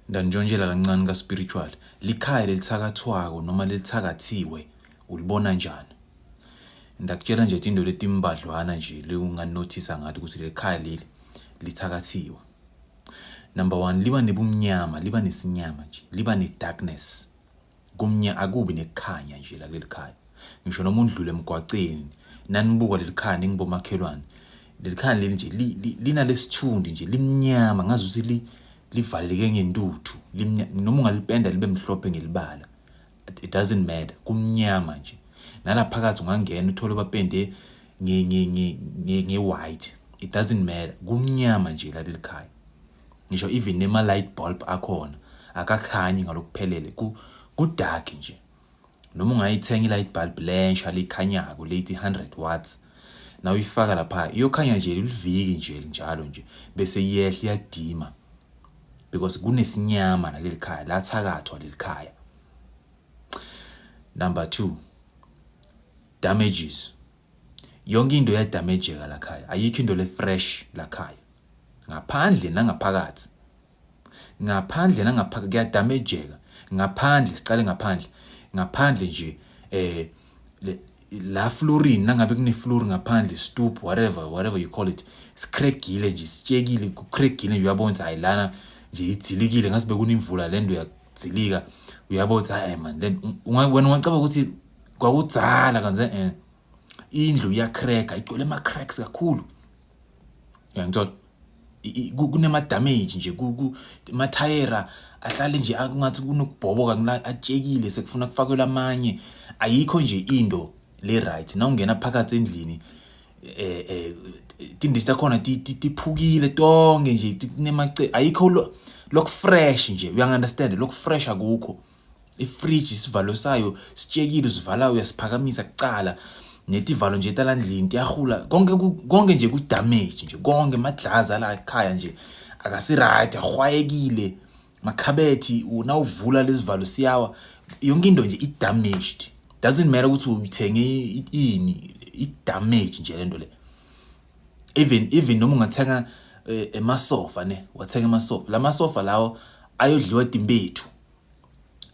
Ndanitshontshela kancane ka spiritual. Likhaya lelithakathwako noma lelithakathiwe ulibona njani? Ndakutshela nje into letimbadlwana nje leunganothisa ngathi ukuthi lelikhaya leli lithakathiwe. Number 1, liba nebumnyama, liba nesinyama nje, liba ne darkness. Kumnya akubi nekukhanya nje la kuleli khaya. Ngisho noma undlule emgwaceni nanibuka leli khaya ningibomakhelwane. Leli khaya leli nje linalesithundi nje limnyama ngazuthi li livaleleke ngentuthu noma ungalipenda libe mhlophe ngelibala. It doesn't matter, kumnyama nje. Nalaphakathi ungangena uthole bapende nge nge nge nge white. It doesn't matter, kumnyama nje la leli khaya. Ngisho even nema light bulb akhona akakhanyi ngalokuphelele, ku ku dark nje. Noma ungayithenga i-light bulb lensha likhanyako lethi 100 watts, na uyifaka lapha iyokhanya nje liviki nje njalo nje bese iyehla iyadima because kunesinyama la kuleli khaya, lathakathwa leli khaya. Number 2, damages. Yonke into iyadamejeka la khaya, ayikho into le fresh la khaya, ngaphandle nangaphakathi, ngaphandle nangaphakathi kuyadamejeka. Ngaphandle, siqale ngaphandle, ngaphandle nje la flooring, nangabe kune floor ngaphandle, stoop, whatever you call it, sikregile nje, sitshekile, kukregile nje, uyabona ukuthi hayi lana nje idzilikile, ngase bekunemvula lento yadzilika, uyabona ukuthi hayi man le wena ungacabanga ukuthi kwakudzala kanze indlu iyakreka, igcwele ama cracks kakhulu. Uyangithola? Kunema damage nje, amathayera ahlale nje kungathi kunokubhoboka kula, atshekile, sekufuna kufakelwa amanye. Ayikho nje into le right. Nawungena phakathi endlini, tindishi takhona tiphukile tonke nje, kunemace, ayikho loku fresh nje, uya understand, loku fresh akukho. Ifridge isivalo sayo sitshekile, usivala uyasiphakamisa kucala, netivalo nje talandlini tiyahula, konke konke nje ku damage nje, konke madlaza la ekhaya nje akasi right, ahwayekile, makhabethi nawuvula lesivalo siyawa, yonke into nje i damaged. Doesn't matter ukuthi uyithenge ini, i damage nje lento le. Even noma ungathenga emasofa ne, wathenga emasofa, lamasofa lawo ayodliwa timbethu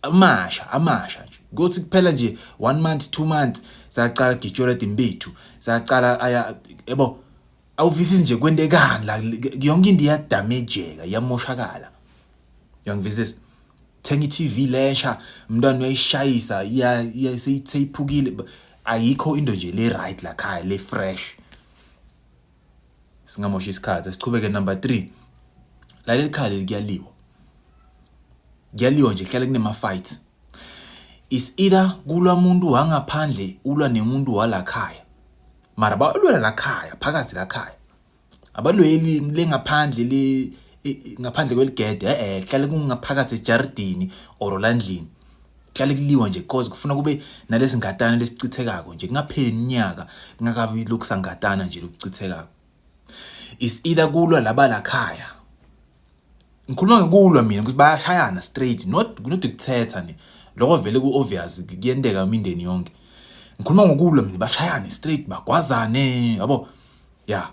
amasha amasha nje, kuthi kuphela nje 1 month 2 months saqala gitshelwa timbethu, saqala aya yebo, awuvisisi nje kwentekani la, yonke into iyadamageka, iyamoshakala. Uyangivisisa? Thenga i-TV lensha, umntwana uyayishayisa, iya seyiphukile, ayikho into nje le right la khaya le fresh. Singamoshi isikhathi, sichubeke number 3. La leli khaya leli kuyaliwa. Kuyaliwa nje, kuhlale kunema fights. Is either kulwa umuntu wangaphandle ulwa nemuntu walakhaya. Mara balwela la khaya, phakathi la khaya. Abalweli le ngaphandle le ngaphandle kweligede, kuhlale kungaphakathi ejardini or landlini. Kuhlale kuliwa nje because kufuna kube nalesingatana lesicithekako nje, kungapheli iminyaka kungakabi lokusangatana nje lokucithekako. Is either kulwa laba la khaya. Ngikhuluma ngekulwa mina ukuthi bayashayana straight, not ukuthetha ne. Lokho vele ku obvious kuyenteka imindeni yonke. Ngikhuluma ngokulwa mina, bashayane straight, bagwazane, yabo. Yeah.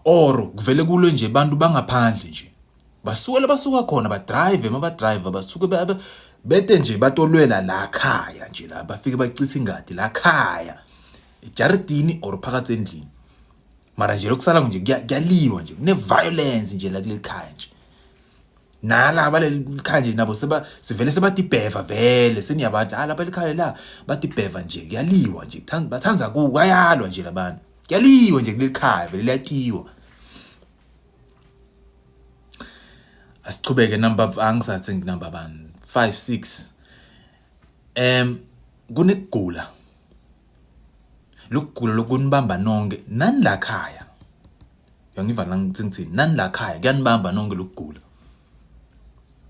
Or kuvele kulwe nje abantu bangaphandle nje. Basuke la basuka khona, ba drive, maba drive basuke bete nje batolwela la khaya nje la, bafike bacitha ingadi la khaya. Ejardini or phakathi endlini. Mara nje lokusala nje kuyaliwa nje, kune violence nje la kuleli khaya nje. Nala baleli khaya nje nabo sivele sebatibheva vele, seniyabathi ah lapha likhaya la batibheva nje, kuyaliwa nje, bathanza ku kuyalwa nje labantu. Kuyaliwa nje kuleli khaya vele liyatiwa. Asichubeke number, angisathi number bani, 5 6. Kunekugula. Lokugula lokunibamba nonke nani la khaya. Uyangiva la ngithi ngithini? Nani la khaya kuyanibamba nonke lokugula.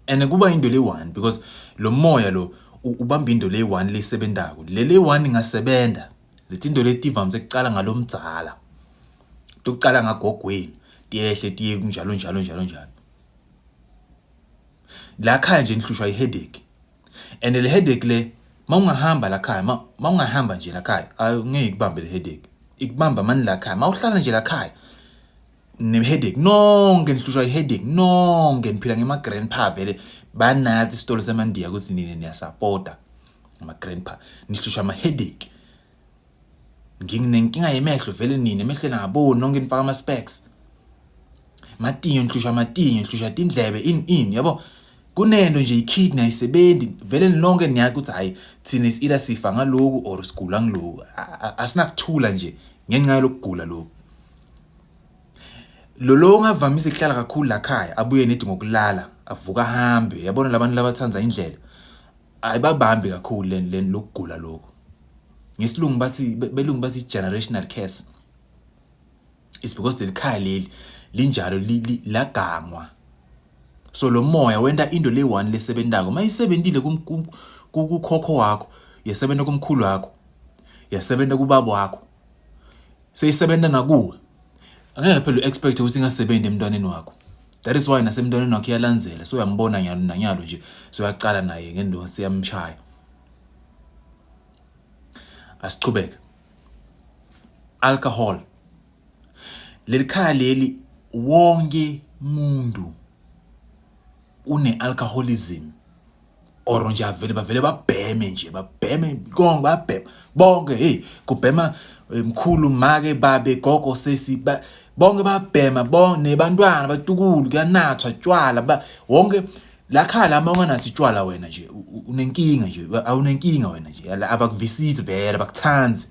And kuba into le one because lo moya lo ubamba into le one lesebentako. Le one ingasebenza. Letinto letivamise kucala ngalomdzala. Tokucala ngagogweni, tiyehle tiye kunjalo njalo njalo njalo. La khaya nje nihlushwa i-headache. And le headache le mawungahamba la khaya, mawungahamba nje la khaya, angeke ikubambe le headache. Ikubamba mani la khaya, mawuhlala nje la khaya. Ne-headache nonke nihlushwa i-headache nonke niphila ngema-grandpa vele banathi isitolo semandiya ukuthi nina niyasapota ama-grandpa nihlushwa ama-headache nginenkinga yemehlo vele nina emehlweni angaboni nonke nifaka ama-specs matinyo nihlushwa amatinyo nihlushwa tindlebe in in yabo kunento nje i-kidney ayisebenzi vele nonke niyazi ukuthi hhayi thina is either sifa ngaloku or sigula ngiloku asinakuthula nje ngenxa yalokugula lokhu Lo lo ongavamise kuhlala kakhulu la khaya abuye nedi ngokulala avuka ahambe yabona labantu labathanda indlela ayibabambi kakhulu le le lokugula lokho ngesilungu bathi belungu bathi generational curse is because leli khaya leli linjalo lagangwa so lo moya wenta into le one lesebentako mayisebentile kukhokho wakho yasebenta kumkhulu wakho yasebenta kubaba wakho seyisebenza nakuwe angeke phela u-expect ukuthi ingasebenzi emntwaneni wakho that is why nasemntwaneni wakho iyalandzela so uyambona nyalo nanyalo nje so uyaqala naye ngendonsi iyamshaya asichubeke alcohol leli khaya leli wonke umuntu une-alcoholism or nje avele bavele babheme nje babheme konke babhema bonke hey kubhema eh, mkhulu make babe gogo sesi bonke babhema bonke nebantwana batukulu kuyanathwa tshwala ba wonke la khaya la mawunganathi tshwala wena nje unenkinga nje awunenkinga wena nje abakuvisisi vele abakuthandi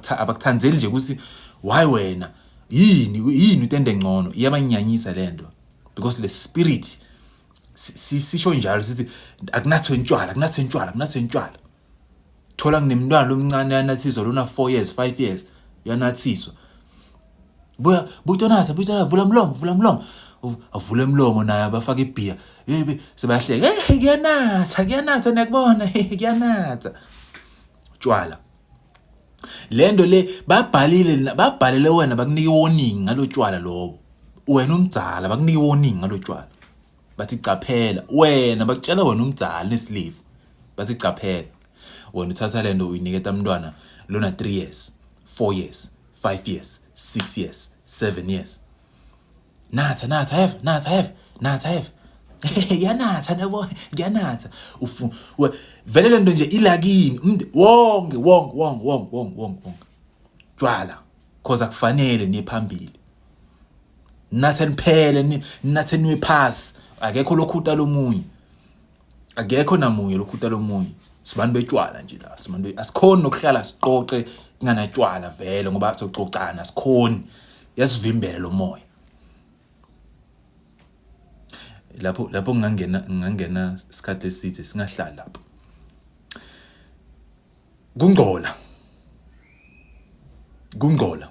abakuthandzeli nje ukuthi why wena yini yini utende ngcono iyabanyanyisa lento because le spirit sisho njalo sithi akunathwe ntshwala akunathwe ntshwala akunathwe ntshwala thola kunemntwana lomncane yanathiswa lona 4 years 5 years yanathiswa buya buyitonatha buyitonatha vula mlomo vula mlomo avule umlomo naye abafaka ibhiya yebe sebayahleka eh kuyanatha kuyanatha niyakubona kuyanatha tshwala lento le babhalile babhalele wena bakunika i-warning ngalo tshwala lobo wena umdzala bakunika i-warning ngalo tshwala bathi caphela wena bakutshela wena umdzala nesilifu bathi caphela wena uthatha lento uyiniketa umntwana lona 3 years 4 years 5 years 6 years 7 years natha natha have natha have natha have ngiyanatha nabo ngiyanatha ufu vele lento nje ilakini wonke wonke wonke wonke wonke wonke wonke tshwala cause akufanele niye phambili nathe niphele nathe niwe phasi akekho lokhuta lomunye akekho namunye lokhuta lomunye sibantu betshwala nje la sibantu asikhoni nokuhlala siqoqe kunganatshwala vele ngoba sococana sikhoni yasivimbela lo moya lapho lapho ngingangena ngingangena isikhathi eside singahlali lapho kungcola kungcola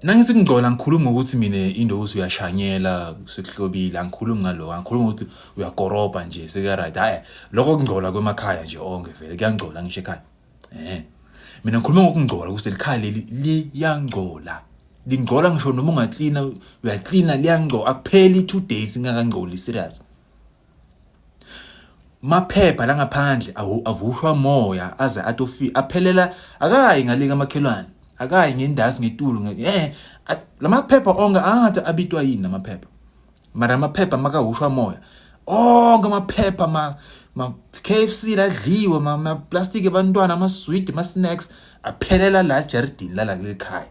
nangithi kungcola ngikhuluma ngokuthi mina into ukuthi uyashanyela sekuhlobile angikhulumi ngaloko angikhulumi ngokuthi uyakorobha nje seka right hayi lokho kungcola kwemakhaya nje onke vele kuyangcola ngisho ekhaya eh mina ngikhuluma ngokungcola ukuthi lelikhaya leli liyangcola lingcola ngisho noma ungaklina uyaklina liyangcola akupheli 2 days ingakangcoli serious maphepha la ngaphandle avushwa moya aze atofi aphelela akayi ngale kamakhelwane akayi ngendasi ngetulu eh lamaphepha onke angathi abitwa yini lamaphepha mara amaphepha makahushwa moya onke amaphepha ma ma KFC ladliwe ma, ma plastic abantwana ama sweet ama snacks aphelela la jaridini lala kuleli khaya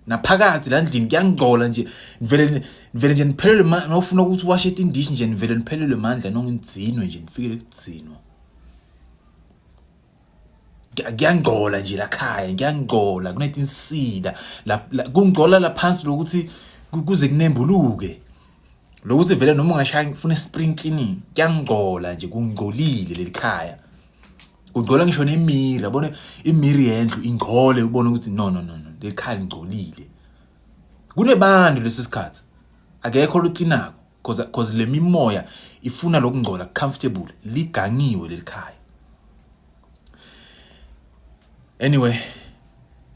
naphakathi la ndlini kuyangcola nje nivele nivele nje niphelelwe mawufuna ukuthi washe tindishi nje nivele niphelelwe mandla nongidzinwe nje nifikele kudzinwa kuyangcola nje la khaya kuyangcola kunetinsila kungcola la phansi lokuthi kuze kunembuluke lokuthi vele noma ungashaya ngifuna spring cleaning kuyangcola nje kungcolile leli khaya kungcola ngisho nemiri yabona imiri yendlu ingcole ubone ukuthi no no no no leli khaya lingcolile kunebantu leso sikhathi akekho loklinako cause cause le mimoya ifuna lokungcola comfortable ligangiwe leli khaya anyway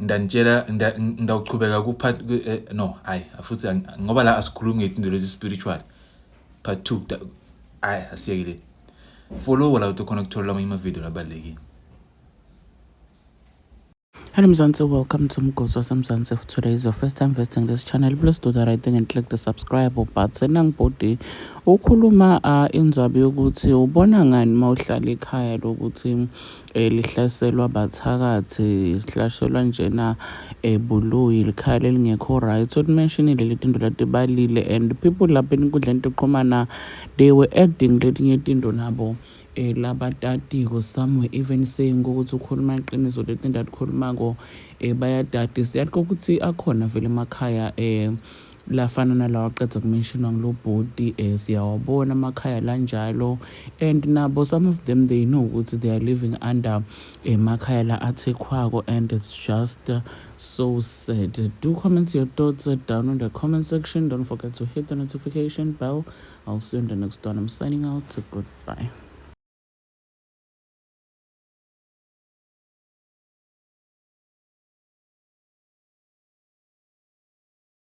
ngidanitshela ngidawuchubeka ku part eh, no hayi futhi ngoba la asikhulumi ngetinto lezi spiritual part 2 hayi asiyekile follow la utokhona ukuthola amanye amavidiyo labalulekile. Hello Mzansi, welcome to Mgosi waseMzansi. If today is your first time visiting this channel, please do the right thing and click the subscribe button. Nangibhodi ukhuluma indzaba yokuthi ubona ngani mawuhlala ekhaya lokuthi lihlaselwa bathakathi, lihlaselwa njena buluyi, likhaya lelingekho right. So mentionile letinto latibalile and people lapha enkundleni yokuxhumana, they were adding letinye tinto nabo labatatiko. Some were even saying ukuthi ukhuluma iqiniso, letinto atikhulumako bayatati. Siyati ukuthi akhona vele emakhaya lafana nalawa aqedza kumentionwa ngulo bhodi. Siyawabona amakhaya lanjalo and nabo some of them, they know ukuthi they are living under emakhaya la athekhwako and it's just so sad. Do comment your thoughts down in the comment section. Don't forget to hit the notification bell. I'll see you in the next one. I'm signing out. Goodbye.